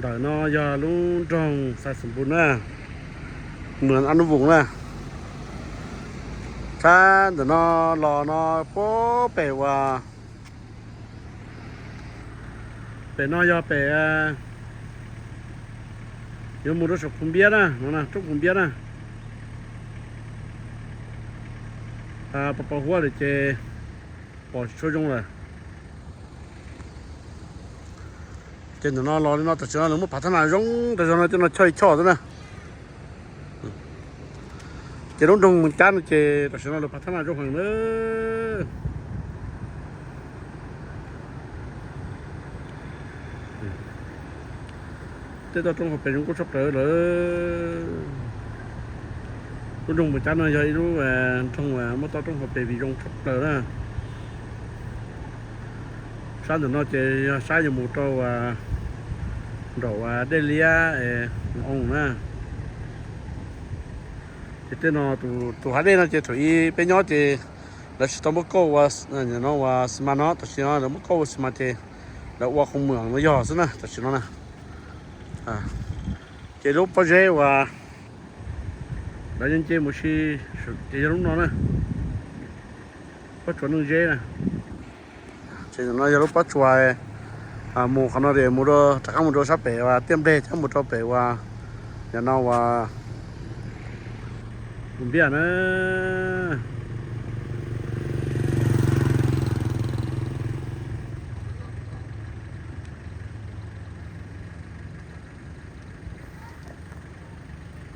Ntawm no yog lub nroog Xais Xoom Npus na, mws Ab Nub Voos na. Sab ntawm no los no puag pem uas, pem no yog pem yuav mus rau saum Phu Npiab na, no roob Phu Npiab na. Pos pos huab lawm ces pom tsis tshua zoo lawm. Ces ntawm no los li no tam sim no lawv muab phav thab nas zoo tas zog no coj no choj ib choj xwb na. Ces lub nroog Mws Cab no ces tam sim no lawv phav thab nas zoo heev na. Tej toj roob hauv pes zoo nkauj tshaj plaws lawm. Lub nroog Mws Cab no yog ib lub nroog muaj toj roob hauv pes vim zoo tshaj plaws na. Sab ntawm no ces yog sab yuav mus rau nraum dej liab Moos Oos na. Ces tej no tus hav dej no ces thaum ub peb nyob ces lawv tsis tau muab kauj ua, no ua xi mas no, tam sim no lawv muab kauj ua xi mas ces lawv ua qhov mws no yog xwb na tam sim no na. Ces lub pob zeb uas lawv nce nce mus si ces yog lub no na, pob tsuas Neej Zeb na. Ces no yog lub pob tsuas mus qhov no ces mus rov qab mus rau sab pem uas Tiaj Nplej thiab mus rau pem uas, yog no uas Phu Npiab na.